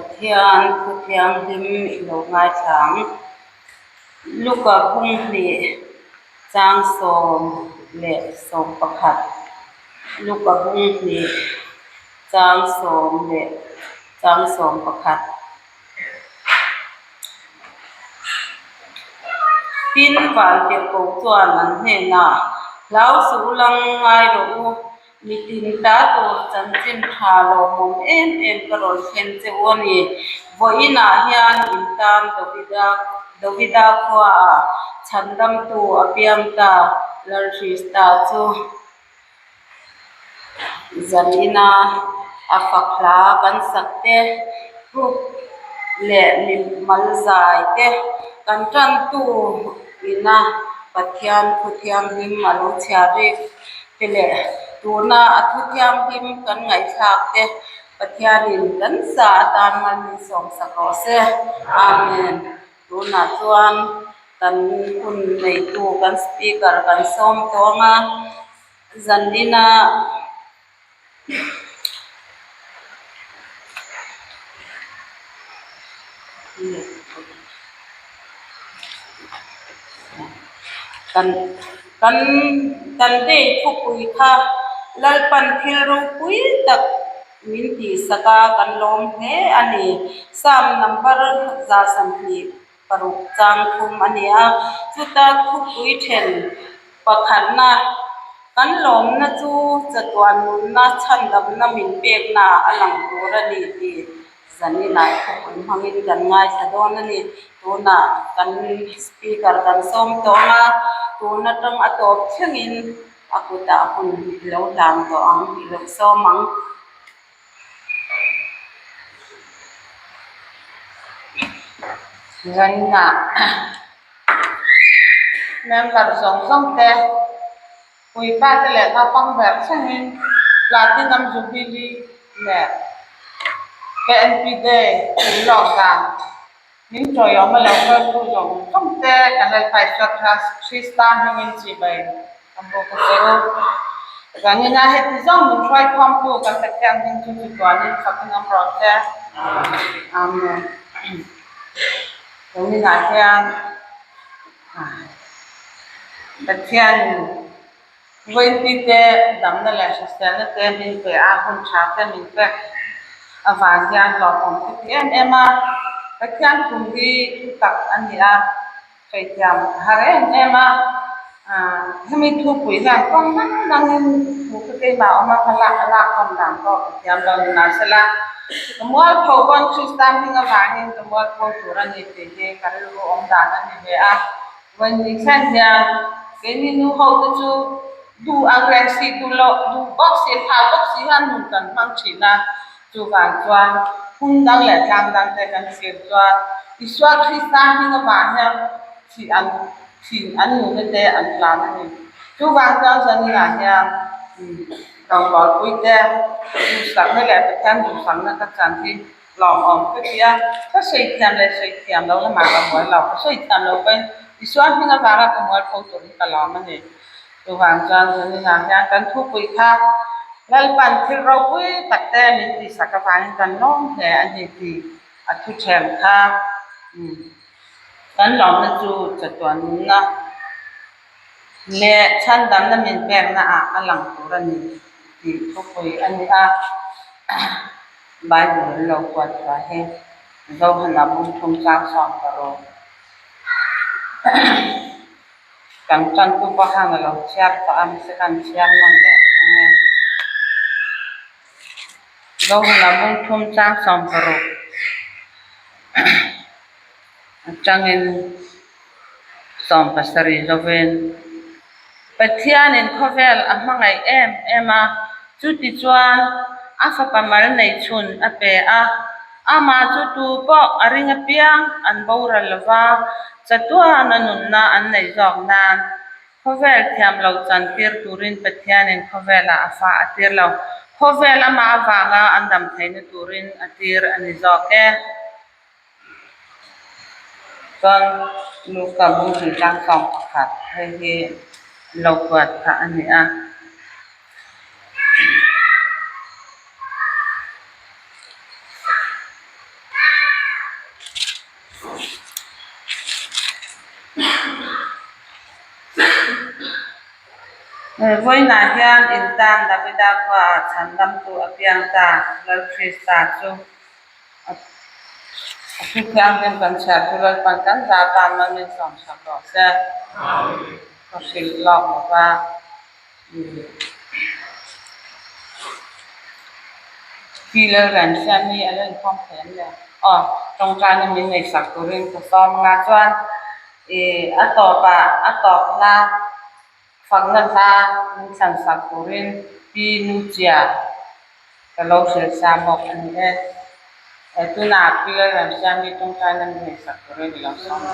Pathian thu thianghlim i lo ngaithla ang. Luka bung hnih chang 11. Luka bung hnih chang 11. Tin, Vantirhkoh chuan an hnenah, Hlau suh u lang ngai rawh u, Mitin ta tur chanchin tha lawmawm em em ka rawn thlen che u a ni. Vawiinah hian in tan Davida Davida khuaah chhandamtu a piang ta, Lal Hrista chu zanina a fak hla kan sak te, group leh mimal zai te kan tantu ina Pathian thu thianghlim a lo chhiar rik. Te leh tuna a thu thianghlim kan ngaihthlak te Pathianin kan sa atan mal min sawmsak rawh se. Amen. Tunah chuan kan hun neitu kan speaker kan sawm tawng a, zanina Kan kan kan day thupui kha Lalpan thil ropui tak min tihsak a kan lawm hle a ni. Psalm number 126 chang thum a ni a, chuta thupui then pakhatna kan lawmna chu chatuan nunna chhandamna min pekna a lang tur a ni tih zaninah thupui hmangin kan ngaithla dawn a ni. Tunah kan speaker kan sawm tawng a, tun atang a tawp thlengin a kutah hun i lo hlan tawh ang, i lo sawm ang. Zaninah member zawng zawng te puipa te leh naupang ber thlengin Platinum Jubilee leh KNP Day in lawk dan Min tawiawm a lo kaltu zawng zawng te kan Lalpa Isua Krista hmingin chibai a bawk a che u. Zanina heti zawng min hruaikhawmtu kan Pathian hming chu chatuanin fakin awm rawh se. Amen. Zaninah hian Pathianin Vawiinti te damna leh hriselna te min pe a, hun tha te min pek avang hian lawmawm ka ti em em a. Pathian thu hi thu tak a ni a, sawihthiam a har em em a. Hemi thupui hian kawng dang dangin thu ka keimah awm a, ka lak a lak khawm dan pawh ka thiam lo ni mahsela, ka mualpho pawn Krista hming avangin ka mualpho tur a ni tih hi ka rilru awm dan a ni ve a. Vawiin thlen hian keini nu ho te chu duh ang reng si duh loh duh bawk si hlau bawk si hian nun kan hmang thin a, chuvang chuan hmun dang leh tlang dang te kan thlir chuan Isua Krista hming avang hian thih an thin an nuna te an tlan a ni. Chuvang chuan zaninah hian rawngbawlpui te duhsakna leh Pathian duhsakna ka chan hi Lawmawm ka ti a, ka sawi thiam leh sawi thiam lo lamah ka buai lo, ka sawi thiam lo pawhin Isua hming avanga ka mualpho tur hi ka lawm a ni. Chuvang chuan zaninah hian kan thupui kha Lalpan thil ropui tak te min tihsak avangin kan lawm hle a ni tih a thu then kha kan lawmna chu chatuan nunna leh chhandamna min pekna ah a lang tur a ni tih thupui a ni a. Bible an lo kuat chhuah hi Zohana bung thum chang sawm ka rawh. Kan tantu pawh khan a lo chhiar tawh a, mahse khan chhiar nawn leh ang e. Zohana bung thum chang 60 atangin 70 zovin Pathianin khawvel a hmangaih em em a, chutichuan a fapa mal nei chhun a pe a, amah chu tu pawh a ring apiang an boral lova, chatuan a nunna an neih zawk nan khawvel thiam lo chan tir turin Pathianin khawvelah a fa a tir lo, khawvel amah avanga an dam theihna turin a tir a ni zawk e. Chuan Luka bung hlui tlang 11 hei hi lo kuat kha a ni a. Vawiinah hian in tan Davida khuaah chhandamtu a piang ta, Lal Krista chu a thu thianghlim kan chhiar chu Lalpan kan za tan man min sawm sak rawh se. Ka hrilh lawk lo va. Pi Lalremsiami a lo inkhawm thei em le? Aw, tawngtaina min ngaihsak turin ka sawm anga chuan ih a tawpah a tawp hla fakna hla min thlansak turin Pi Nuchia Ka lo hrilh sa bawk a ni e. He tunah Pi Lalremsiami tawngtaina min ngaihsak turin i lo sawm a.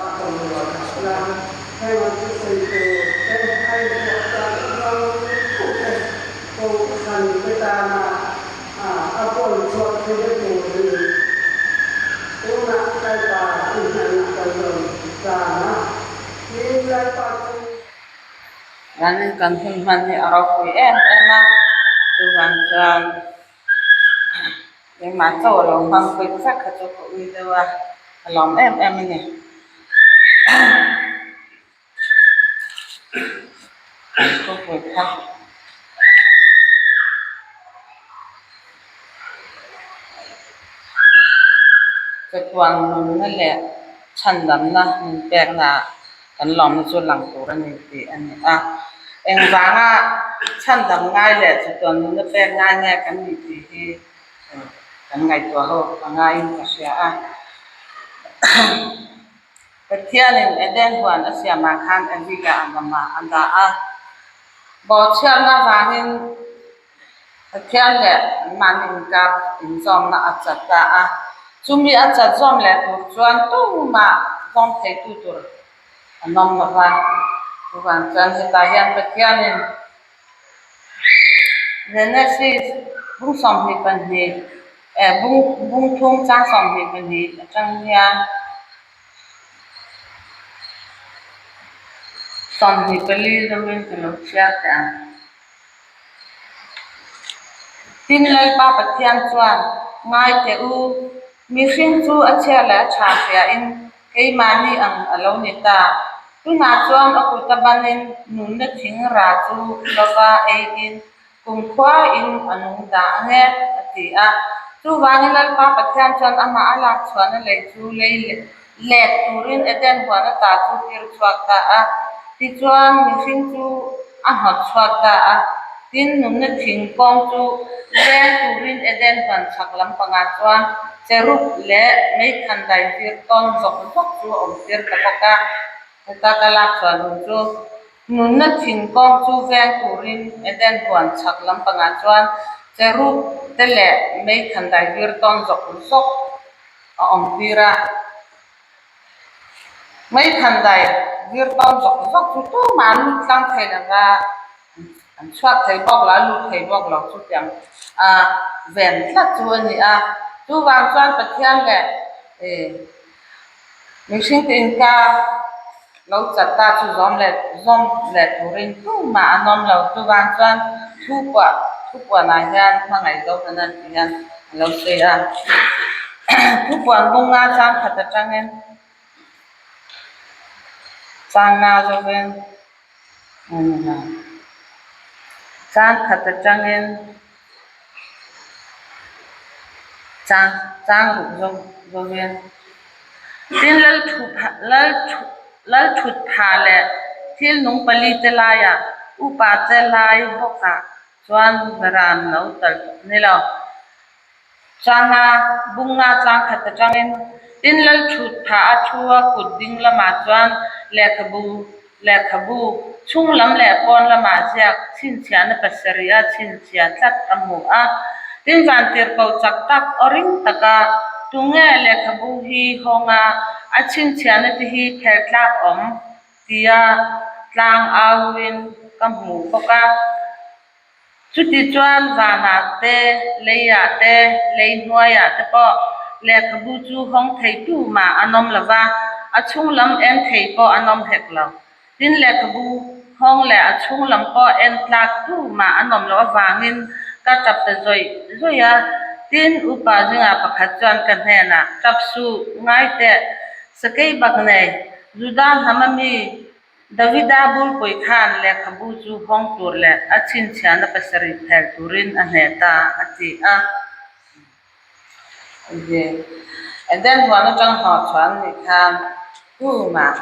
Chuanin kan hun hman hi a ropui em em a, chuvang chuan keimah chauh a lo hmang pui vek kha chu ka ui deuh a, ka lawm em em a ni. Thupui kha. Chatuan nunna leh chhandamna min pekna ah kan lawmna chu lang tur a ni tih a ni a. Engvanga chhandam ngai leh chatuan nunna pek ngai nge kan nih tih hi kan ngaihtuah ho a ngaiin ka hria a. Pathianin Eden huan a siamah khan Evi leh Adama a dah a. Bawhchhiatna avangin Pathian leh anmahni inkar inzawmna a chat ta a. Chumi a chat zawm leh tur chuan tumah zawm theitu tur an awm lo va. Chuvang chuan hetah hian Pathianin Genesis bung 22 eh bung bung thum chang 22 atang hian 24 zawngin ka lo chhiar teh ang. Tin, Lalpa Pathian chuan, Ngai teh u, mihring chu a chhia leh a tha hriain keimahni ang a lo ni ta. Tunah chuan a kut a banin nunna thing ra chu lova eiin kumkhuain a nung dah ang e, a ti a. Chuvangin Lalpa Pathian chuan amah a lak chhuahna lei chu lei let turin Eden huan ata chu tir chhuak ta a. Tichuan, mihring chu a hnawt chhuak ta a. Tin, nunna thing kawng chu veng turin Eden huan chhak lampangah chuan cherub leh meikhan dai tir tawn zawk zawk chu a awm tir ta bawk a. Heta ka lak chhuah duh chu nunna thing kawng chu veng turin Eden huan chhak lampangah chuan cherub te leh meikhan dai tir tawn zawk zawk a awm tir a. Meikhan dai vir tawn zawk zawk chu tumah an lut tlang thei lo va, an chhuak thei bawk lo, an lut thei bawk lo chutiang a ven tlat chu a ni a. Chuvang chuan Pathian leh mihring te inkar lo chat ta chu zawm leh zawm leh turin tumah an awm lo. Chuvang chuan thu puah thu puanah hian hmangaih zo hman an tih hian a lo sawi a. Thu puan bunga chang khat atangin chang nga zawkin chang khat atangin chang chang ruk zawk zawkin tin lal thu lal thu lal thut phah leh thil nung pali te laiah upa te lai bawkah chuan ran lo tal ni lo. Changa bunga chang khat atangin tin lal thut phah a thu a kut ding lamah chuan lehkhabu lehkhabu chhung lam leh pawn lamah ziak chhinchhiahna pasarih a chhinchhiah tlat a hmu a. Tin vantirhkoh chak tak aw ring taka tunge lehkhabu hi hawnga a chhinchhiahna te hi kher tlak awm tia tlang auin ka hmu bawk a. Chutichuan vanah te, leiah te, lei hnuaiah te pawh lehkhabu chu hawng thei tu mah an awm lo va, a chhung lam en thei pawh an awm hek lo. Tin, lehkhabu hawng leh a chhung lam pawh en tlak tu mah an awm loh avangin ka tap ta zawih zawih a. Tin, upa zingah pakhat chuan ka hnenah, Tap suh, ngai teh, sakei bak nei, Juda hnam ami? Davida bulpui khan lehkhabu chu hawng tur leh a chhinchhiahna pasarih phel turin a hneh ta, a ti a. Eden huan atang hlawh chhuah an nih khan tumah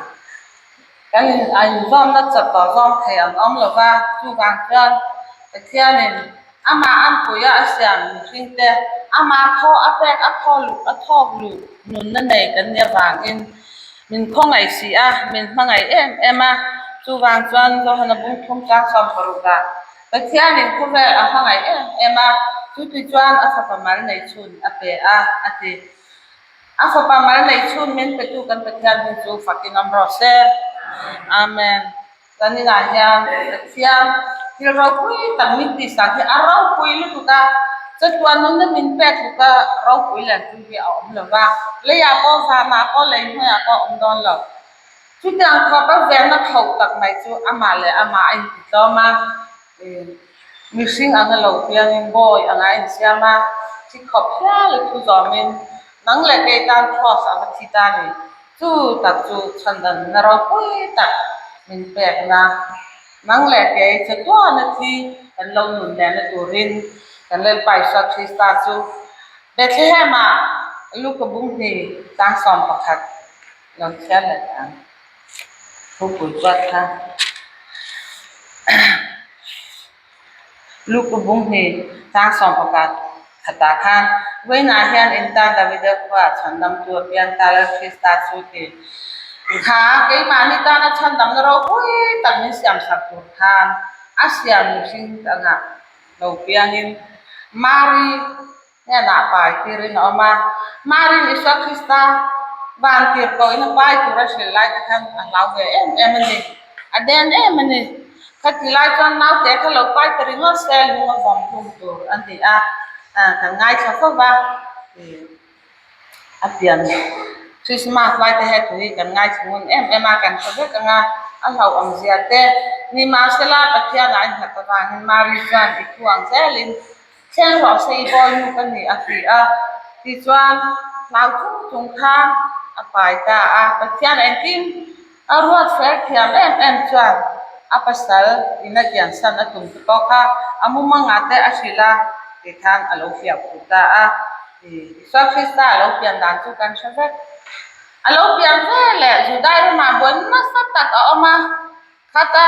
kan a inzawmna chawp tawh zawm thei an awm lo va, chuvang chuan Pathianin amah an puia a siam mihringte amah thaw a pek a thaw luh a thawk luh nunna nei kan nih avangin min khawngaih si a, min hmangaih em em a, chuvang chuan Johana bungthum chang 16 ah Pathianin khawvel a hmangaih em em a, chuti chuan a fapa mal nei chhun a pe a, a ti. A fapa mal nei chhun min petu kan Pathian hi chu fakin awm rawh se. Amen. Kan inah hian Pathian thil ropui tak min tihsak hi a ropui lutuk a, chatuan nunna min pek tluk a ropui leh chu hi a awm lo va, leiah pawh vanah pawh lei hnuaiah pawh a awm dawn lo. Chutiang khawp a venna tho tak mai chu amah leh amah a intitlawm a, mihring anga lo piangin bawi anga a insiam a, thi khawp hial a thu zawmin nang leh kei tan Kraws a va thi ta ni. Chu tak chu chhandanna ropui tak min pekna, nang leh kei chatuana thi kan lo nun lehna turin kan Lalpa Isua Krista chu Bethlehem-ah Luka bunghni tlang 11 Lo chhiar leh ta ang. Thupui chuat kha Luka bung hi tlang 11 khatah khan vawiinah hian in tan Davida khua chhandamtu a piang ta Lal Krista chu ti kha keimahni tana chhandamna ropui tak min siamsak tur khan a siam mihring anga lo piangin Mari Hnenah pai tirin a awm a, Marin Isua Krista van tir tawhin a pai tur a hrilh lai te khan a hlau ve em em a ni, a den em a ni. Khati lai chuan naute kha lo pai ta ringawt se lung a vawm hlum tur a ni a, kan ngaithla fo va, a pian Christmas lai te hethu hi kan ngaithla ngun em em a, kan hre vek ang a, a hlauhawm zia te. Nimahsela Pathianah a innghat avangin Mari chuan i thu ang zelin Thleng rawh se i bawi nu ka ni a ti a, tichuan hlau chung chung khan a pai ta a. Pathian engkim a ruat fel thiam em em chuan a pasal in a kiansan a tum te pawh kha a mumangah te a hrilh a, tikhan a lo fiah phu ta a. Isua Krista a lo pian dan chu kan hre vek. A lo pian ve leh Judai ramah buai nasa tak a awm a, khata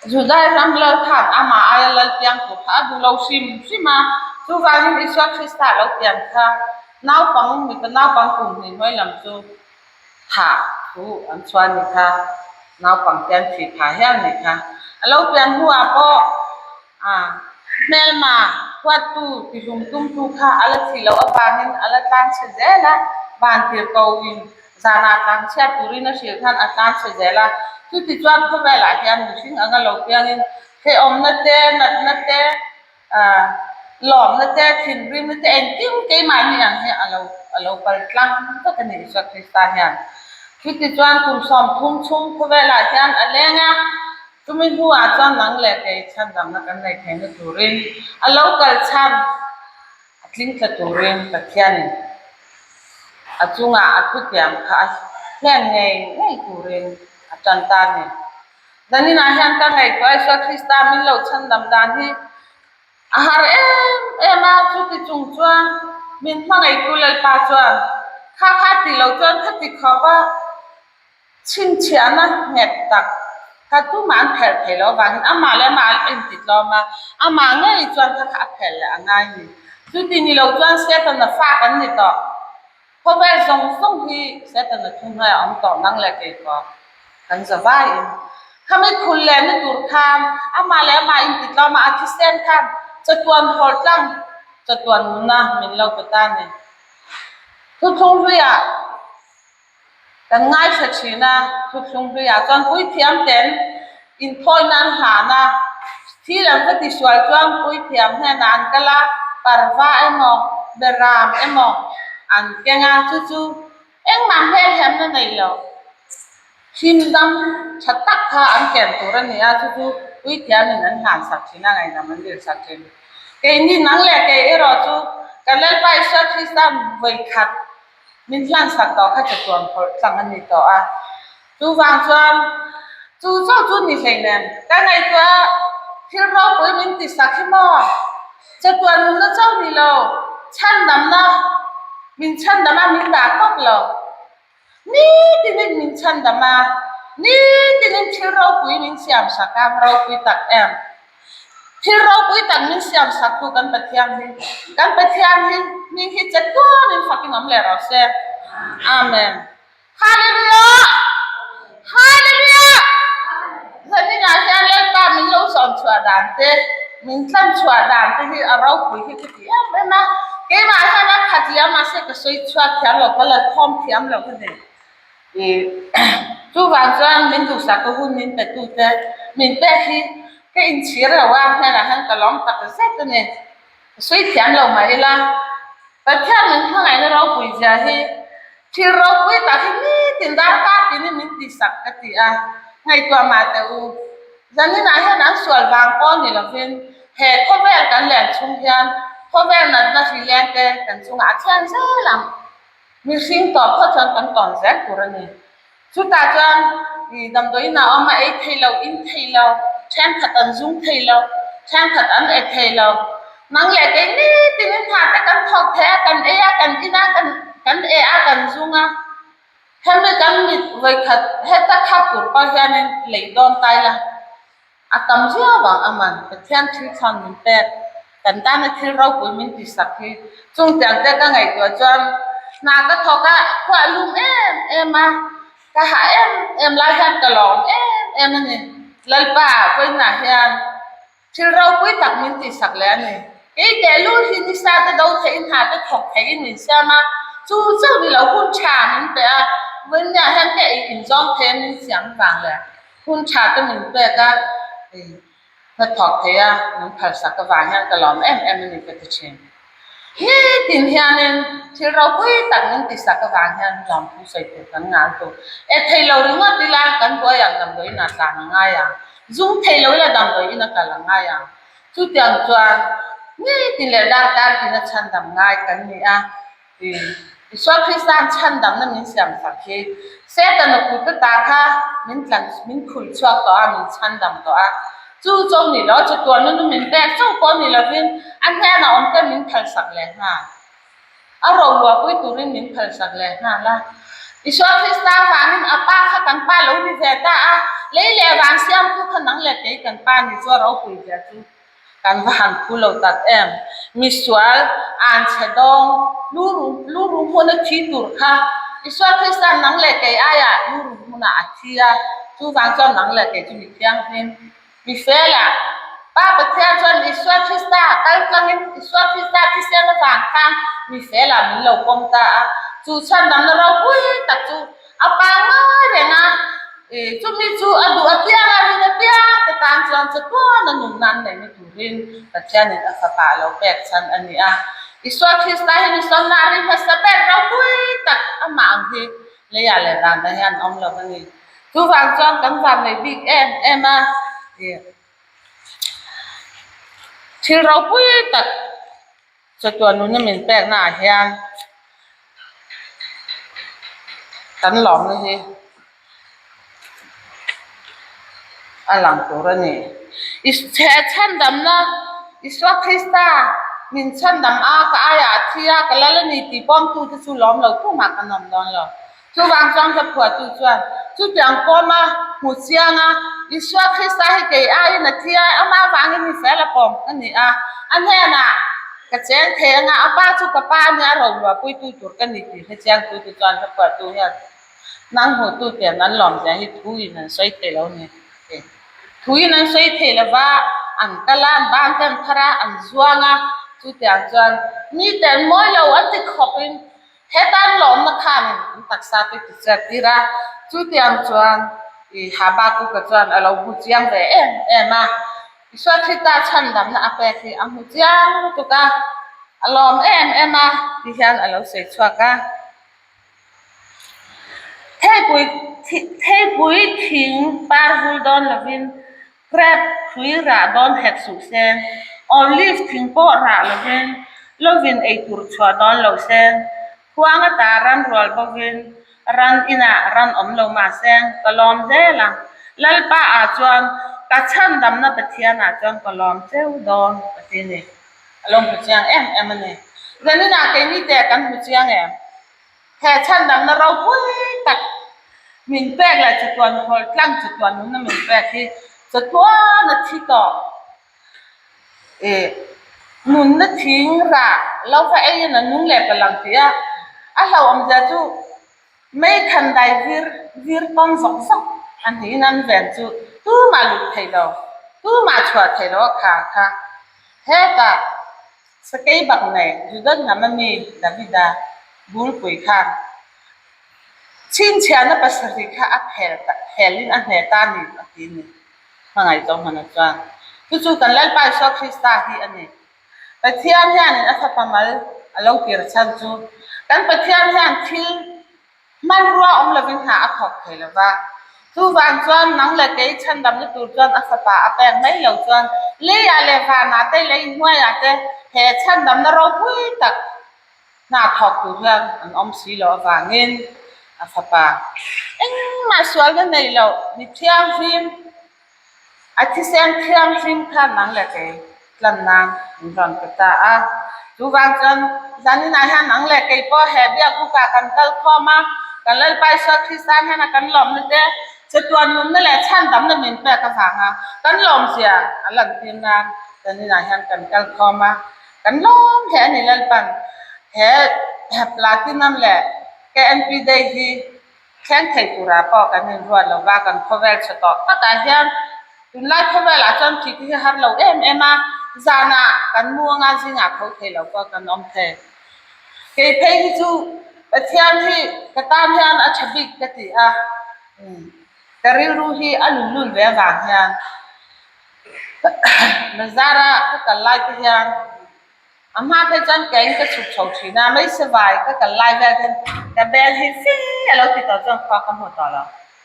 Judai ram lal khan amah aia lal piang tur kha a duh lo hrim hrim a, chuvangin Isua Krista lo pian kha naupang, mipa naupang kum hnih hnuai lam chu thah thu an chhuah a ni kha, naupang te an thih phah hial a ni kha. A lo pian hnuah pawh hmelma huattu tihlum tumtu kha a la thih loh avangin a la tlanchhe zel a, vantirhkohin Zanah tlan chhiat turin a hrilh khan a tlan chhe zel a, chuti chuan khawvelah hian mihring anga lo piangin hrehawmna te, natna te, lawmna te, thinrimna te engkim keimahni ang hi a lo a lo kal tlang vek a ni Isua Krista hian. Chuti chuan kum 30 chhung khawvelah hian a leng a, chumi hnuah chuan nang leh kei chhandamna kan nei theihna turin a lo kal chhan. A tling tla turin Pathianin a chungah a thutiam kha a hlen ngei ngei turin a tan ta a ni. Zaninah hian ka ngaihtuah Isua Krista min lo chhandam dan hi a har em em a, chuti chung chuan min hmangaihtu Lalpa chuan kha kha ti lo chuan khati khawp a Chhinchhiahna nghet tak kha tumah an phelh thei lo avangin amah leh amah a intitlawm a, amah ngei chuan kha kha a phelh leh a ngai ni. Chuti ni lo chuan Setana fa kan ni tawh. Khawvel zawng zawng hi Setana thuhnuai a awm tawh nang leh kei pawh kan za vaiin. Khami khul lehna tur khan amah leh amah a intitlawm a, a thisen khan chatuan hawl tlang chatuan nuna min lo pe ta ni. Thuthlung hluiah. Kan ngaithla thin a, thuthlung hluiah chuan puithiam ten inthawina an hlan a, thil an va tisual chuan puithiam hnenah an kal a, parva emaw, beram emaw an keng a, chu chu engmah hmelhemna nei lo, hlim dam tha tak kha an ken tur a ni a, chu chu puithiamin an hlan sak thin a, ngaihdam an dil sak thin. Keini nang leh kei erawh chu kan Lalpa Isua Krista'n vawikhat Min hlansak tawh kha chatuan phawrh tlang a ni tawh a. Chuvang chuan chu chauh chu ni hleinem, ka ngaihtuah a, thil ropui min ti sak hi maw? Chatuan nunna chauh ni lo, chhandamna min chhandam a min dah tawp lo. Nitinin min chhandam a, nitinin thil ropui min siam sak a, ropui tak em. Thil ropui tak min siam sak tu kan Pathian hi, kan Pathian hi hming hi chatuanin fakin awm leh rawh se. Amen. Hallelujah! Hallelujah! Zaninah hian Lalpa min lo sawm chhuah dan te, min tlan chhuah dan te hi a ropui hi ka ti em em a. Keimah hian a khat liam mahse ka sawi chhuak thiam lo, ka la khawm thiam lo ka ni. Ih, chuvang chuan min duhsak ka hun min pe tu te, min pek hi ka inchhir lo a, hnenah hian ka lawm tak zet a ni. Ka sawi thiam lo mah ila, Pathian min hmangaihna ropui zia hi thil ropui tak hi nitin darkar tinin min tihsak ka ti a, ngaihtuah mah teh u. Zaninah hian an sual vang pawh ni lovin he khawvel kan len chhung hian khawvel natna hrileng te kan chungah a thian zel ang. Mihring tawh phawt chuan kan tawn zel tur a ni. Chutah chuan damdawiin a awm a, ei thei lo, in thei lo, thenkhat an zung thei lo, thenkhat an e thei lo. Nang leh kei nitin in hna te kan thawk thei a, kan ei a, kan in a, kan kan e a, kan zung a. Hemi kan mit vawikhat heta khap tur pawh hianin lei dawn tai la. A tam viau ang a man, Pathian thil chhan min pek, kan tana thil ropui min tihsak hi. Chung tiang te ka ngaihtuah chuan hna ka thawk a, khua a lum em em a, ka hah em em lai hian ka lawm em em a ni. Lalpa vawiinah hian thil ropui tak min tihsak leh a ni. Kei tehlul hi nisa te do theihin hna te thawk theihin min siam a, chu chauh ni lo hun tha min pe a, vawiinah hian ka ei inzawm thei a min siam vang leh. Hun tha te min pek a, hnathawk thei a, min phalsak avang hian ka lawm em em a ni ka ti thin. Nitin hianin thil ropui tak min tisak avang hian lawmthu sawi tur kan ngal tur. E thei lo ringawt ila kan buai ang damdawiin a tlan a ngai ang, zum thei lo ila damdawiin a kal a ngai ang. Chutiang chuan nitin leh darkar tina chhandam ngai kan ni a. Isua Krista'n chhandamna min siamsak hi Setana kut ata kha min tlan min khul chhuak tawh a, min chhandam tawh a. Chu chauh ni lo, chatuan nunu min pek chauh pawh ni lovin a hnenah awm te min phalsak leh nghal. A roluahpui turin min phalsak leh nghal a. Isua Krista vangin a pa kha kan pa lo ni ve ta a, lei leh vang siamtu kha nang leh kei kan pa ni chu a ropui zia chu. Kan va han phu lo tak em. Misual, anchhe dawng, lu lu rum hmuna thi tur kha Isua Krista'n nang leh kei aiah lu rum hmunah a thi a, chuvang chuan nang leh kei chu mi thianghlim, mi fel ah. Pa Pathian chuan Isua Krista kal tlangin Isua Krista thisen avang khan mi fel ah min lo pawm ta a, chu chhandamna ropui tak chu A pangngai reng a, chumi chu a duh apiang a rin apiang te tan chuan chatuan a nunna an neihna turin Pathianin a fapa a lo pek chhan a ni a. Isua Krista hi misawnna a rin hmasa ber ropui tak amah ang hi leiah leh vanah hian a awm lo a ni. Chuvang chuan kan van nei bik em em a, thil ropui tak Chatuan nuna min pekna ah hian kan lawmna hi a lang tur a ni. He chhandamna Isua Krista min chhandam a, ka aiah a thi a, ka lal a ni tih pawmtute chu lawm lo tumah kan awm dawn lo. Chuvang chuan hla phuahtu chuan, Chutiang pawma hmu chiang a, Isua Krista hi kei aiin a thi a, amah avangin mi fel a pawm ka ni a, a hnenah ka cheng thei anga, a pa chu ka pa a nia, roluahpuitu tur ka ni tih hre chiangtute chuan hla phuahtu hian nang hmuhtu ten an lawmzia hi thuin an sawi thei lo ni. Thuin an sawi thei lo va, an kal a, an ban te an phar a, an zuang a, chutiang chuan mite an mawi lo an ti khawpin Hetan lawmna khanin an taksa te ti chet tir a, chutiang chuan i Habakuka chuan a lo hmu chiang ve em em a. Isua Krista chhandamna a pek hi a hmu chiang lutuk a, a lawm em em a ti hian a lo sawi chhuak a. Theipui theipui thing par vul dawn lovin Grep hrui rah dawn hek suh se, olive thing pawh rah lovin, lovin ei tur chhuah dawn lo se, khuang ata ran rual bawkin Ran inah ran awm lo mahse ka lawm zel ang. Lalpa ah chuan ka chhandamna Pathian ah chuan ka lawm cheu dawn ka ti a ni. A lo hmu chiang em em a ni. Zaninah keini te kan hmu chiang em? He chhandamna ropui tak min pek leh chatuan hawl tlang chatuan nunna min pek hi chatuan a thi tawh. Ih nunna thing rah lo va eiin a nung leh ta lang tih a, a hlauhawmzia chu mei khan dai vir vir tawn zawk zawk a hnihin an ven chu tumah lut thei lo, tumah chhuah thei lo a khar kha. Hetah sakei bak nei Juda hnam ami Davida bulpui khan chhinchhiahna pasarih kha a phel phelin a hneh ta a ni a ti a ni. Hmangaih zawng hmana chuan chu chu kan Lalpa Isua Krista hi a ni. Pathian hianin a fapa mal a lo kir chhan chu kan Pathian hian thil hmanrua awm lovin hna a thawk thei lo va. Chuvang chuan nang leh kei chhandamna tur chuan a fapa a pek mai lo chuan leiah leh vanah te lei hnuaiah te he chhandamna ropui tak Hna thawk tur hian an awm si loh avangin a fapa engmah sualna nei loh mi thianghlim, a thisen thianghlim kha nang leh kei tlan nan min rawn pe ta a. Chuvang chuan zaninah hian nang leh kei pawh he biak bukah kan kal khawm a, kan Lalpa Isua Krista hian a kan lawmna te chatuan nunna leh chhandamna min pek avanga kan lawmzia a lantir nan zaninah hian kan kal khawm a. Kan lawm hle a ni Lalpan he Platinum leh KNP Day hi thleng thei turah pawh kan inruat lo va, kan khawvel chhe tawh takah hian tunlai khawvelah chuan thih te hi har lo em em a, zanah kan mu anga zingah tho thei lo pawh kan awm thei. Kei phei hi chu Pathian hi ka tan hian a tha bik ka ti a, ka rilru hi a luhlul ve avang hian. Bazar-a ka kal lai te hian a hma phei chuan keng ka chhuk chho thin a, hmeichhe vai ka kal lai vel hian ka bel hi fe a lo ti tawh chuan khua ka hmu tawh lo,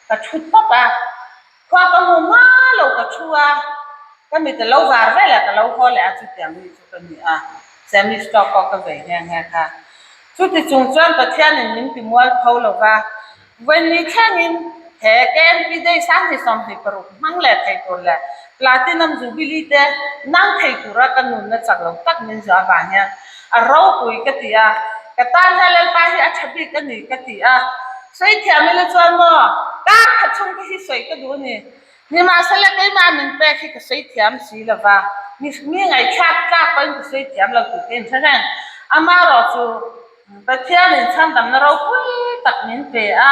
ka thu tawp a, khua ka hmu hma lo ka thu a, ka mit a lo var vel a ka lo haw leh a chutiang mi chu ka ni a, semi stroke pawh ka vei nghe nghe kha. Chuti chung chuan Pathianin min ti mual pho lo va, Vawiinni thlengin he KNP Day 2026 hmang leh thei tur leh Platinum Jubilee te nang thei tura ka nunna chak lo tak min zuah avang hian a ropui ka ti a, ka tan hian Lalpa hi a tha bik a ni ka ti a. Sawi thiam ila chuan maw kar khat chhung te hi sawi ka duh a ni. Nimahsela keimah min pek hi ka sawi thiam si lo va, mi ngaihthlak tlak pawhin ka sawi thiam lo tih ka inhre reng. Amaherawhchu. Pathianin chhandamna ropui tak min pe a,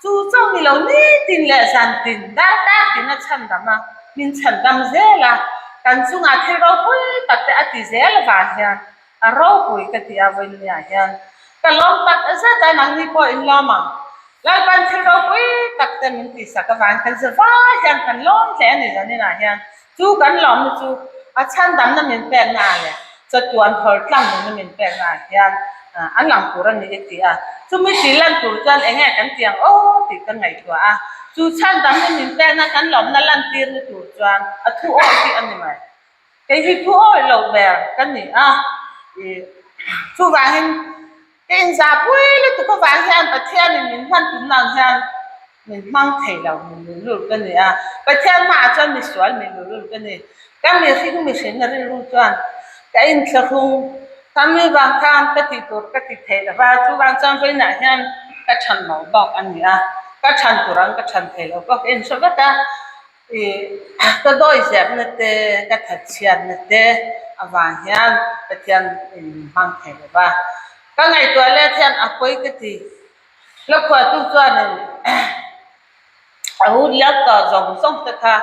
chu chauh ni lo nitin leh zantin darkar tin a chhandam a, min chhandam zel a, kan chungah thil ropui tak te a ti zel avang hian a ropui ka ti a vawinia hian ka lawm tak zet a, nangni pawh in lawm ang. Lalpan thil ropui tak te min tihsak avang kan zavai hian kan lawm hle a ni zaninah hian. Chu kan lawmna chu a chhandamna min pekna ah leh chatuan hawl tlang nunna min pekna ah hian a lang tur a ni i ti a. Chumi tih lan tur chuan eng nge kan ti ang aw tih ka ngaihtuah a. Chu chhandamna min pekna kan lawmna lantirna tur chuan a thu awih hi a ni mai. Kei hi thu awih loh ber ka ni a. Chuvangin Ka inzahpui lutuk avang hian Pathianin min hman tum ang hian min hmang thei lo, mi luhlul ka ni a. Pathian hmaah chuan mi sual mi luhlul ka ni. Ka mihring mihrinna rilru chuan ka inthlahrung kha mi vang khan ka tih tur ka ti thei lo va, chuvang chuan vawiinah hian ka chhan lo bawk a ni a, ka chhan tur ang ka chhan thei lo bawk a inhre vek a. I ka dawi ziakna te, ka thatchhiatna te avang hian Pathian in min hmang thei lo va. Ka ngaihtuah let hian a pawi ka ti. Hlaphuahtu chuanin a hun liau tawh zawng zawng te kha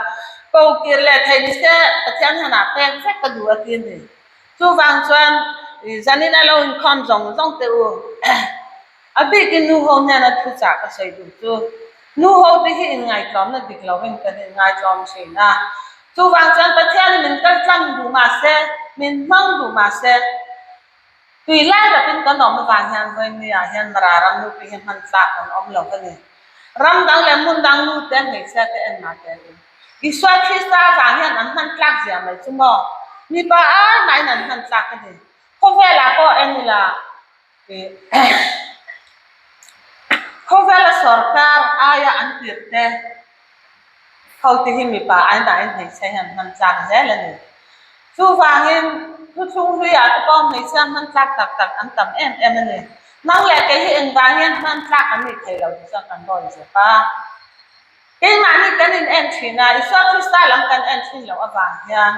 ko kir leh thei ni se Pathian hian ah pek vek ka duh a ti a ni. Chuvang chuan zanin a lo inkhawm zawng zawng te u. A bikin nu ho hnena thuchah ka sawi duh chu, nu ho te hi inngaihtlawmna dik lovin kan inngaihtlawm thin a. Chuvang chuan Pathianin min kal tlang duh mah se, min hmang duh mah se, tui lai rapin kan awm avang hian vawiin ah hian Mara ram nupi hi hman tlak an awm lo a ni. Ram dang leh hmun dang nu te, hmeichhia te en mah tel in. Isua Krista avang hian an hman tlak zia mai chu maw? Mipa ai mahin an hman tlak a ni. Khawvelah pawh en ila, Khawvel. Sorkar aia an tirhte ho te hi mipa ainain hmeichhia hian hman tlak zel a ni. Chuvangin thuthlung hluiah te pawh hmeichhia hman tlak tak tak an tam em em a ni. Nang leh kei hi engvang hian hman tlak an nih thei lo tih chuan kan rawn zep a. Keimahni kan in en thin a, Isua Krista lam kan en thin loh avang hian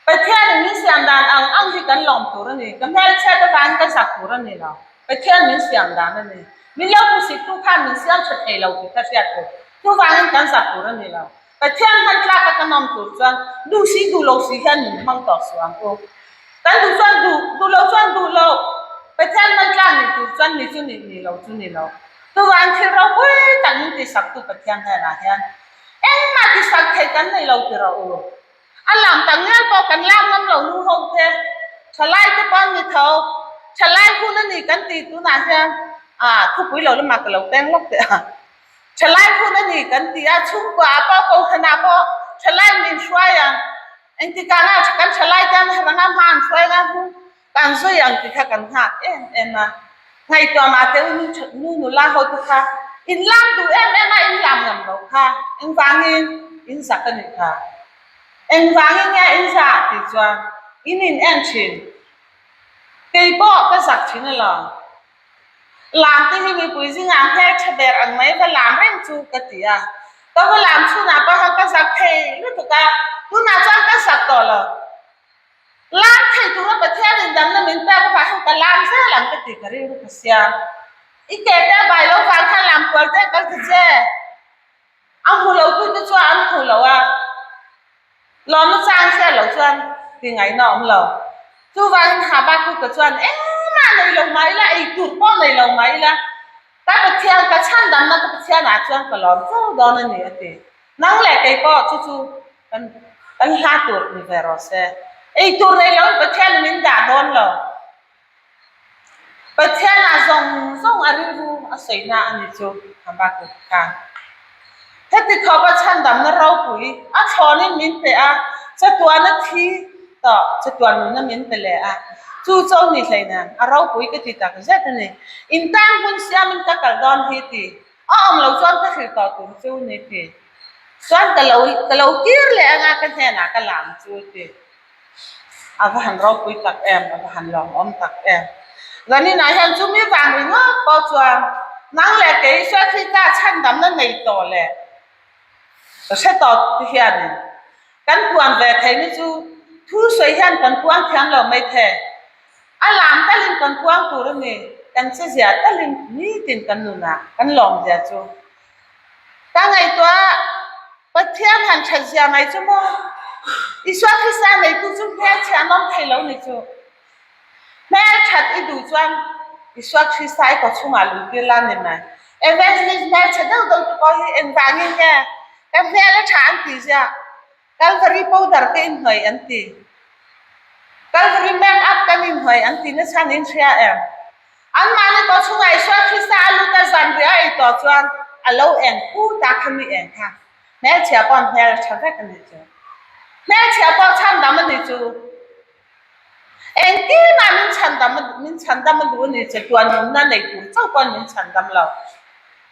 Pathianin min siam dan ang ang hi kan lawm tur a ni. Ka hmelchhiat avangin ka zak tur a ni lo. Pathian min siam dan a ni. Min lo hmuhsittu khan min siam tha thei lo tih ka hriat tur. Chuvangin kan zak tur a ni lo. Pathian hman tlaka kan awm tur chuan duh si duh lo si hian min hmang tawh suh ang u. Kan duh chuan duh, duh lo chuan duh lo. Pathian hman tlak nih tur chuan ni chu nih, ni lo chu ni lo. Chuvangin thil ropui tak min tisak tu Pathian hnenah hian engmah tisak theih kan nei lo ti rawh u. A lam tak ngial pawh kan lak ngam lo nu ho te, thalai te pawh an ni tho. Thalai hun a ni kan ti tunah hian ah thupui lo lamah ka lo peng lawk teh a. Thalai hun a ni kan ti a, chhungkua ah pawh kohhran ah pawh thalai min hruai ang, engtikah nga kan thalai te an harh anga hma an hruai anga hu Kan zui ang ti kha kan nghak em em a, ngaihtuah mah teh u nu nula ho te kha in lam duh em em a, in lam ngam lo kha engvangin in zak a nih kha, engvangin nge in zah tih chuan in in en thin, kei pawh ka zak thin alawm, lam te hi mipui zingah hmeltha ber ang mai va lam reng chu ka ti a, ka va lam chhunah pawh khan ka zak thei lutuk a, tunah chuan ka zak tawh lo. Lam thei tura Pathianin damna min pek avang hian ka lam zel ang ka ti ka rilru ka siam. I ke te a bai lo vang khan lam kual te kal ta che. A hmu lo tu te chuan an hmu lo a, lawmna chang hriat loh chuan ti ngaihna a awm lo. Chuvangin Habakkuk-a chuan engmah nei lo mah ila, ei tur pawh nei lo mah ila, ka Pathian, ka chhandamna ka Pathianah chuan ka lawm fo dawn a ni a ti. Nang leh kei pawh chu chu kan kan hla tur ni ve rawh se. Ei tur nei loin Pathian min dah dawn lo. Pathianah zawng zawng a rilru a sawina a ni chu Habakkuk khan. Heti khawpa chhandamna ropui a thlawnin min pe a, chatuana thi tawh chatuan nuna min pe leh a, chu cho ni hleina a ropui ka ti tak zet a ni. In tan hmun siamin ka kal dawn hi ti A awm lo chuan ka hrilh tawh tur chu ni ti. Chuan ka lo ka lo kir leh anga ka hnenah ka lam chu ti. A va han ropui tak em, a va han lawmawm tak em. Zaninah hian chumi vang ringawt pawh chuan nang leh kei Suathita chhandamna nei tawh leh ka hre tawh ti hianin kan puan ve thei ni chu thu sawi hian kan puang thiam lo maithei. A lam talin kan puang tur a ni, kan che zia talin nitin kan nunah kan lawm zia chu ka ngaihtuah a, Pathian han that zia mai chu maw? Isua Krista neitu chu hmelchhe an awm thei lo ni chu. Hmelthat i duh chuan Isua Krista i kawchhungah luhtir la ni mai. Evangelist hmelchhe deuh deuh te pawh hi engvangin nge ka hmel a tha an tih ziah? Calvary powder ka inhnawih an ti. Calvary make up kan inhnawih an ti nasa an inhria em? Anmahni tawh chhungah Isua Krista a lut a zanriah a ei tawh chuan a lo eng phut a kha mi eng kha hmelchhia pawh an hmel tha vek a nih chu. Hmelchhia pawh chhandam a nih chu. Engtinah min chhandam min chhandam a duh a ni che tuan nunna nei tur chauh pawn min chhandam lo.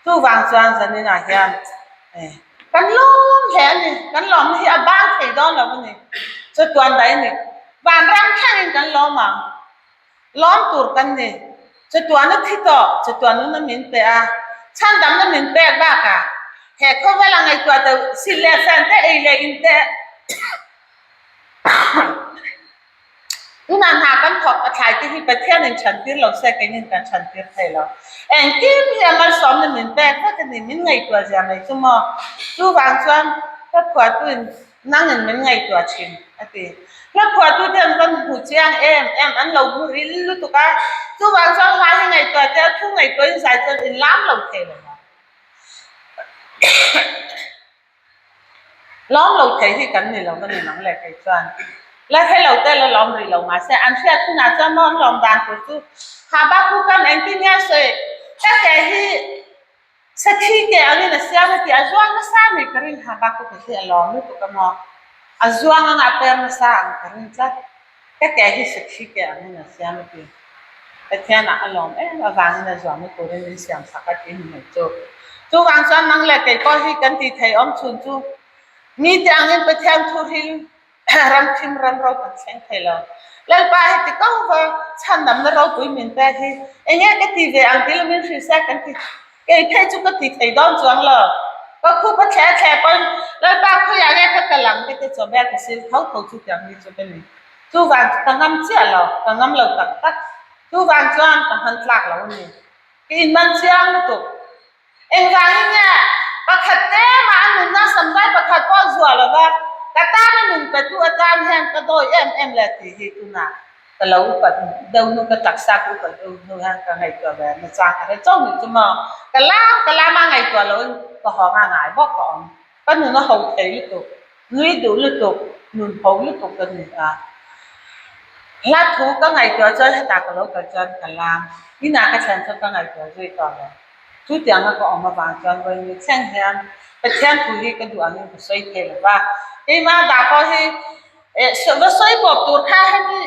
Chuvang chuan zaninah hian kan lawm hle a ni, kan lawmna hi a bang thei dawn lo a ni. Chatuan daih a ni. Vanram thlengin kan lawm ang. Lawm tur kan ni. Chatuan a thi tawh, chatuan nunna min pe a, chhandamna min pek bakah he khawvela ngaihtuah deuh silh leh fan te, ei leh in te, Tunah hna kan thawk a thlai te hi Pathianin chhan tir lo se keinin kan chhan tir thei lo. Engkim hi a malsawmna min pek vek a ni, min ngaihtuah zia mai chu maw? Chuvang chuan hla phuahtuin nangin min ngaihtuah thin a ti. Hla phuahtute an van hmu chiang em em, an lo hmu ril lutuk a, chuvang chuan hla hi ngaihtuah te a thu ngaihtuahin zai chuan inlam lo thei lo va. Lawm lo thei hi kan ni lo va ni nang le kei chuan la hre lo te la lawm rih lo mahse an hriat hunah chuan maw an lawm dan tur chu Habakkuk-a'n engtin nge a sawi ka ke hi sakhi ke angin a siam a tih a zuang nasa a nih ka ring Habakkuk-a hi a lawm lutuk a maw a zuang anga a per nasa ang ka ring tlat ka ke hi sakhi ke angin a siam a ti. Pathianah a lawm em avangin a zuamna turin min siam sak a ti ni mai chu. Chuvang chuan nang leh kei pawh hi kan tih theih awm chhun chu mite angin Pathian thu hil ram thim ram ro kan thleng thei lo. Lalpa heti ko va chhandamna ropui min pek hi enge ka ti ve ang tilo min hrilhsek kan ti kei phei chu ka ti thei dawn chuang lo. Ka khup a thle thle pawn Lalpa khawiah nge ka kal ang tete chaw ber ka sil tho tho chu tiang mi chu ka ni. Chuvang chu ka ngam chiah lo, ka ngam lo tak tak. Chuvang chuan ka hman tlak lo a ni. Ka inman chiang lutuk. Engvangin nge pakhat te mah a nunna samzai pakhat pawh zuah lo va, ka tana nun petu atan hian ka dawi em em le tih hi tunah ka lo upat deuh hnu, ka taksa ka upat deuh hnu hian ka ngaihtuah ve nachang a hre chauh nih chu maw. Ka lam ka lama ngaihtuah loin ka haw nga ngai bawk ka awm. Ka nun a ho thei lutuk, nui duh lutuk, nun ho lutuk ka ni a. Hla thu ka ngaihtuah chuan hetah ka lo kal chuan ka lam, inah ka thlen chuan ka ngaihtuah zui tawh lo. Chutianga ka awm avang chuan vawiin thleng hian Pathian thu hi ka duh angin ka sawi thei lo va. Keimah dah pawh hi va sawi pawp tur kha hemi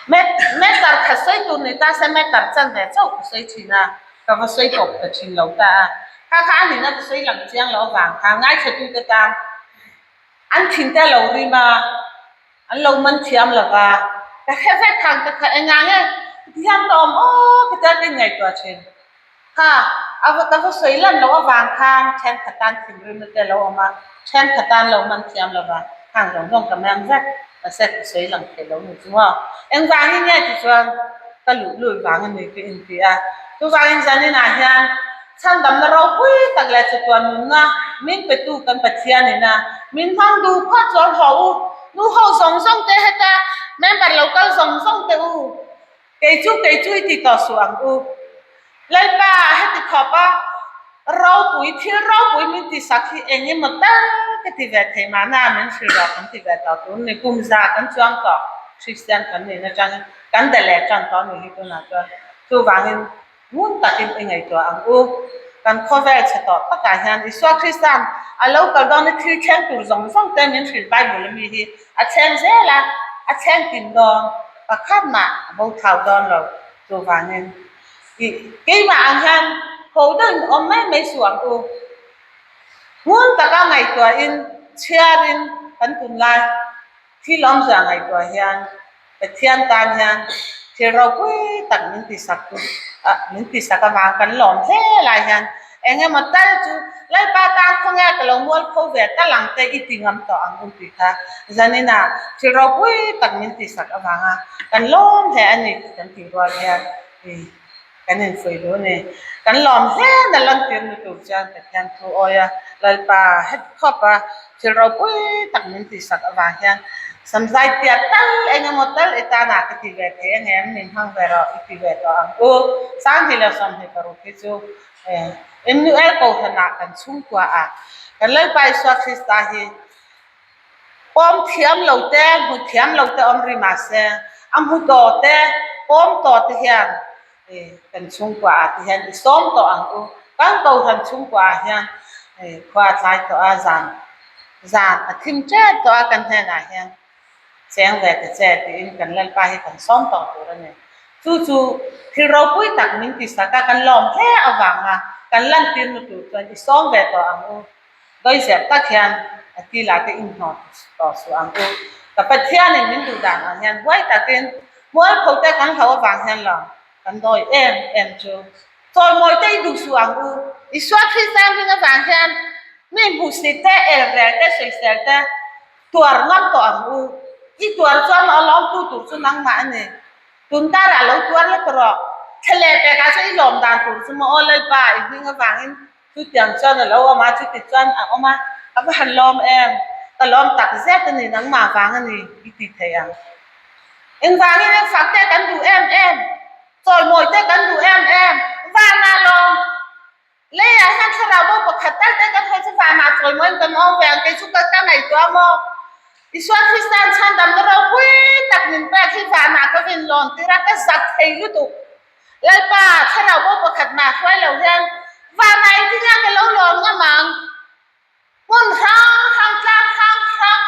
Meter kha sawi tur ni ta se meter chan ve chauh ka sawi thin a, ka va sawi tawp ta thin lo ta a. Kha kha a nihna ka sawi lang chiang loh avang khan ngaithlatute tan an thin te a lo rim a, an lo man thiam lo va, ka hre vek khan ka kha engah nge tihian ka awm aw ka tia ka inngaihtuah thin. Kha a va ka va sawi lan loh avang khan thenkhat tan thinrimna te a lo awm a, thenkhat tan lo man thiam lo va, khang zawng zawng ka meng vek, mahse ka sawi lang thei lo ni chu maw. Engvangin nge tichuan ka luh lut vang a ni ka inti a, chuvangin zaninah hian chhandamna ropui tak leh chatuan nunna min petu kan Pathianin a min hmang duh phawt chuan haw u, nu ho zawng zawng te heta member lo kal zawng zawng te u. Kei chu kei chu i ti tawh suh ang u. Lalpa, heti khawp a ropui, thil ropui min ti sak hi eng emaw tal ka ti ve thei mahna min hrilh rawh kan ti ve tawh tur ni. Kum za kan chuang tawh, Kristian kan nihna atangin kan de leh tan tawh a nih hi tunah chuan. Chuvangin ngun takin i ngaihtuah ang u. Kan khawvel chhe tawh takah hian Isua Krista'n a lo kal dawn i thil thleng tur zawng zawng te min hrilh Bible ami hi a thleng zel a, a thleng kim dawn. Pakhat mah a bo thau dawn lo. Chuvangin i keimah ang hian ho deuhin awm mai mai suh ang u. Ngun taka ngaihtuahin chhiarin kan tunlai thil awmzia ngaihtuah hian Pathian tan hian thil ropui tak min tisak tu min tisak avang kan lawm hle lai hian eng emaw tal chu Lalpa tan khawnge ka lo mual pho ve tal ang te i ti ngam tawh ang u tih kha zaninah thil ropui tak min tisak avanga kan lawm hle a ni tih kan tih rual hian i Kan infuih duh a ni. Kan lawm hle na lantir ni tur chuan Pathian thu awi a, Lalpa heti khawp a, thil ropui tak min tihsak avang hian samzai tiat tal eng emaw tal i tanah ka ti ve thei ang em, min hmang ve rawh i ti ve tawh ang u. 2026 hi chu Emnuel Kohhranah kan chhungkua a, kan Lalpa Isua Krista hi Pawm thiam lo te, hmu thiam lo te awm rih mahse, a hmu tawh te, pawm tawh te hian kan chhungkua ah te hian i sawm tawh ang u. Kan Kohhran chhungkua ah hian khua a tlai tawh a, zan zan a thim tep tawh a kan hnenah hian cheng ve ta che tiin kan Lalpa hi kan sawm tawh tur a ni. Chu chu thil ropui tak min tisak a, kan lawm hle avanga kan lantirna tur chuan i sawm ve tawh ang u. Dawihzep tak hian a ti lah te inhnawh tawh suh ang u. Ka Pathianin min duh dan ang hian huai takin mualpho te kan hlo avang hian lo kan dawi em em chu. Chawimawi te i duh suh ang u. Isua Krista hming avang hian mi hmuhsit te, elrel te, sawisel te tuar ngam tawh ang u. I tuar chuan a lawmtu tur chu nangmah a ni. Tun karah lo tuar la ta rawh. Thla leh pekah chuan i lawm dan tur chu maw aw Lalpa i hming avangin Chutiang chuan a lo awm a, chuti chuan a awm a, a va han lawm em? Ka lawm tak zet a ni, nangmah vang a ni i ti thei ang. Engvangin eng fak te kan duh em em? Chawimawi te kan duh em em? Vanah lawm leiah hian thlarau bo pakhat tal te kan hawi chu vanah chawimawiin kan awm ve ang, kei chu ka ka ngaihtuah maw? Isua Krista'n chhandamna ropui tak min pek hi vanah ka rinlawn tir a, ka zak thei lutuk. Lalpa, thlarau bo pakhat mah hruai lo hian vanah engtin nge ka lo lawm ngam ang? Hmun hrang hrang, tlang hrang hrang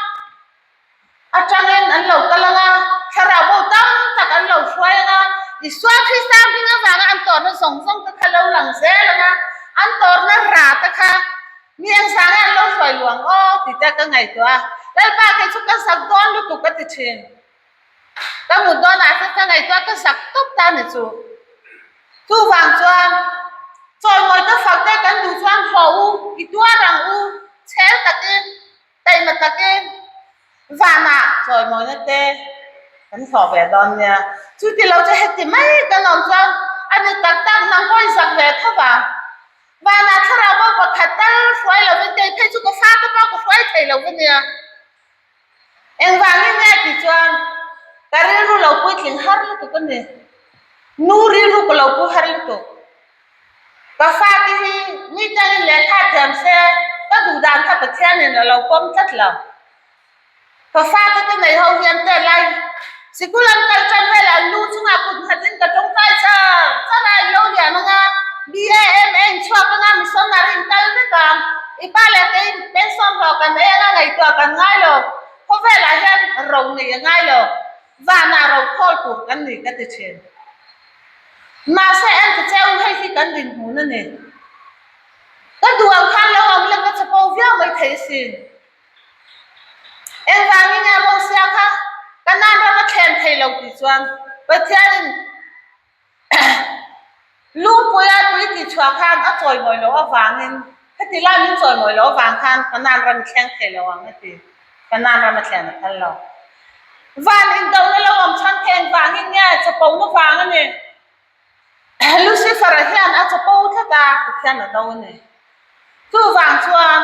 atangin an lo kal ang a, thlarau bo tam tak tak an lo hruai ang a, Isua Krista hming avanga an tawrhna zawng zawng te kha lo lang zel ang a, an tawrhna rah te kha mi engzah nge an lo hruai luang aw tih te ka ngaihtuah a, Lalpa kei chu ka zak dawn lutuk ka ti thin. Ka mut dawnah khan ka ngaihtuah ka zak tawp ta ni chu. Chuvang chuan chawimawi ka fak te kan duh chuan haw u, i tuar ang u, chhel takin, taima takin vanah chawimawina te kan hlawh ve dawn nia. Chuti lo chu heti mai kan awm chuan a ni tak tak nang pawh i zak ve tho vang. Vanah thlarau bo pakhat tal hruai lovin kei phei chu ka fate pawh ka hruai thei lo va nia. Engvangin nge tih chuan ka rilru lo puitling har lutuk a ni. Nu rilru ka lo pu har lutuk. Ka fate hi mi tangin lehkha thiam se ka duh dan kha Pathianin a lo pawm tlat lo. Ka fate te nei ho hian te lai sikul an kal tan velah an lu chungah kut nghatin ka tawngtai char char a, in lo lian anga BAMA in chhuak anga missionary in kal vek ang. I pa leh kei pension hlawh kan ei anga ngaihtuah kan ngai lo, khawvelah hian ro nei a ngai lo, vanah ro khawl tur kan ni ka ti thin. Mahse en ta che u hei hi kan dinhmun a ni. Ka duh ang khan lo awm la ka chapo viau mai thei asin. Engvangin nge Mosia kha Kanaan ram a thlen thei lo tih chuan Pathianin Lungpuia tui tih chhuah khan a chawimawi loh avangin heti lai min chawimawi loh avang khan Kanaan ram i thleng thei lo ang a ti. Kanaan ram a thlen a phal lo. Van indohna lo awm chhan kha engvangin nge chapona vang a ni. Lucifer-a hian a chapo tlat a, Pathian a do a ni. Chuvang chuan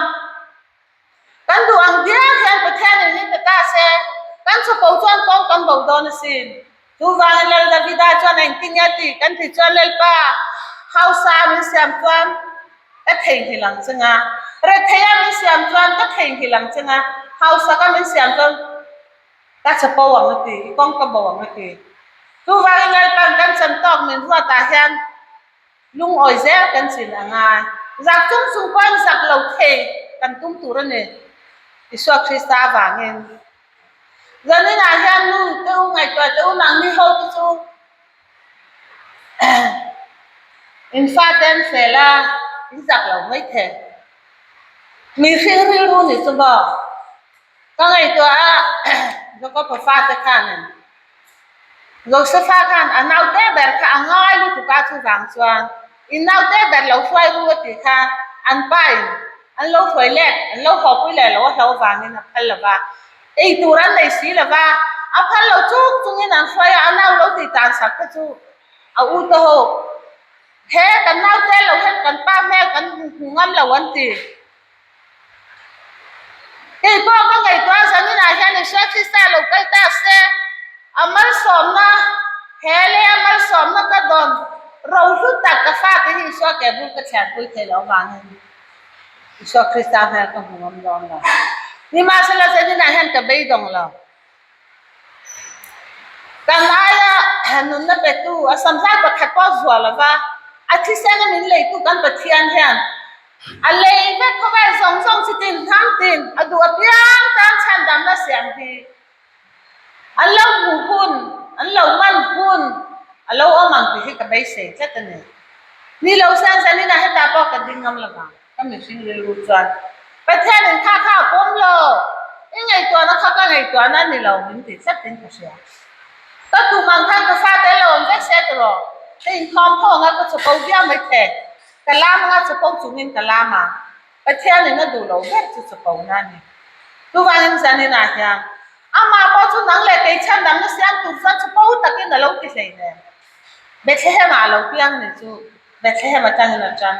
Kan duh ang diak hian Pathianin min pe ta se, kan chapo chuan kawng kan bo dawn asin. Chuvangin Lal Davida chuan engtin nge tih kan tih chuan Lalpa hausa min siam chuan ka theihnghilh ang che nga, retheia min siam chuan ka theihnghilh ang che nga, hausaka min siam chuan ka chapo ang a ti, i kawng ka bo ang a ti. Chuvangin Lalpa'n kan chan tawk min ruatah hian Lungawi zel kan chin a ngai. Zak chung chung pawhin zak lo thei kan tum tur a ni, Isua Krista avangin. Zaninah hian nu te u ngaihtuah te u nangni ho te chu in fate an fel a, in zak lo mai thei. Mihring rilru ni chu maw? Ka ngaihtuah a, Jakob-a fate khanin Josefa khan a naute ber kha a ngai lutuk a, chuvang chuan i naute ber lo hruai ru a tih kha an pa in an lo hruai let, an lo hawpui leh lo a hlo vangin a phal lo va, ei tur an nei si lo va, a phal lo chung chungin an hruai a, a nau lo tih tan sak te chu a u te ho he kan naute lo hian kan pa hmel kan hmu ngam lo an ti. Kei pawh ka ngaihtuah zaninah hian Isua Krista lo kal ta se, a malsawmna, he lei a malsawmna ka dawn ro hlu tak ka fate hi Isua ke bul ka thianpui thei loh avangin Isua Krista hmel ka hmu ngam dawn lo. Nimahsela zaninah hian ka beidawng lo. Kan aia nunna petu a samzai pakhat pawh zuah lova, a thisena min leitu kan Pathian hian a lei vek khawvel zawng zawng chi tin hnam tin a duh apiang tan chhandamna siam hi an lo hmuh hun, an lo man hun a lo awm ang tih hi ka beisei tlat a ni. Ni lo sen zaninah hetah pawh ka ding ngam lovang. Ka mihring rilru chuan, Pathianin kha kha a pawm lo, i ngaihtuahna kha ka ngaihtuahna a ni lo min ti tlatin ka hria. Ka tum ang khan ka fate lo awm vek se tiraw? Ka inkhawm tho anga ka chapo viau mai thei. Ka lam anga chapo chungin ka lam a, Pathianin a duh lo ber chu chapona a ni. Chuvangin zaninah hian amah pawh chu nang leh kei chhandamna siam tur chuan chapo takin a lo ti hleinem. Bethlehem-ah a lo piang ni chu. Bethlehem atangin a tan.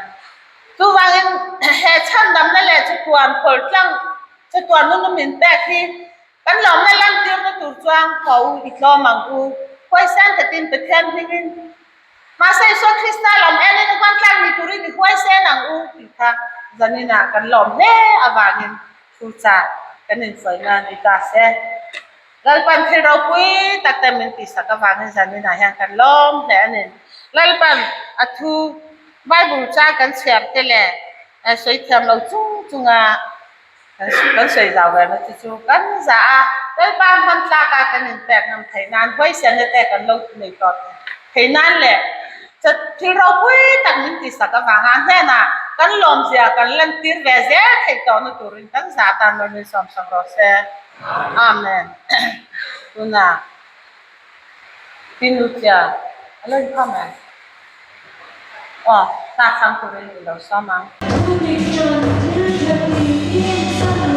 Chuvangin he chhandamna leh chatuan phawltlang, chatuan nunna min pek hi kan lawmna lantirna tur chuan ka u i tlawm ang u. Huaisen takin Pathian hmingin, mahse Isua Krista lam enin i hmantlak ni turin i huaisen ang u tih kha zaninah kan lawm hle avangin thu chah kan insawi nan i ta se. Lalpan thil ropui tak te min tihsak avangin zaninah hian kan lawm hle a ni. Lalpan a thu Bible cha kan chhiar te leh sawi thiam lo chung chunga kan sawi zau ve na chu chu kan zah a. Lalpa hman tlaka kan inpek ngam theih nan huaisenna te kan lo nei tawh theih nan leh thil ropui tak min tihsak avanga hnenah kan lawmzia kan lantir ve zel theih tawhna turin kan zah tan lo min sawmsak rawh se. Amen. Tunah Pinutia a lo inkhawm em? Aw, hna thlang turin i lo sawm ang. Thudik ṭan thil thleng niin i en san lo.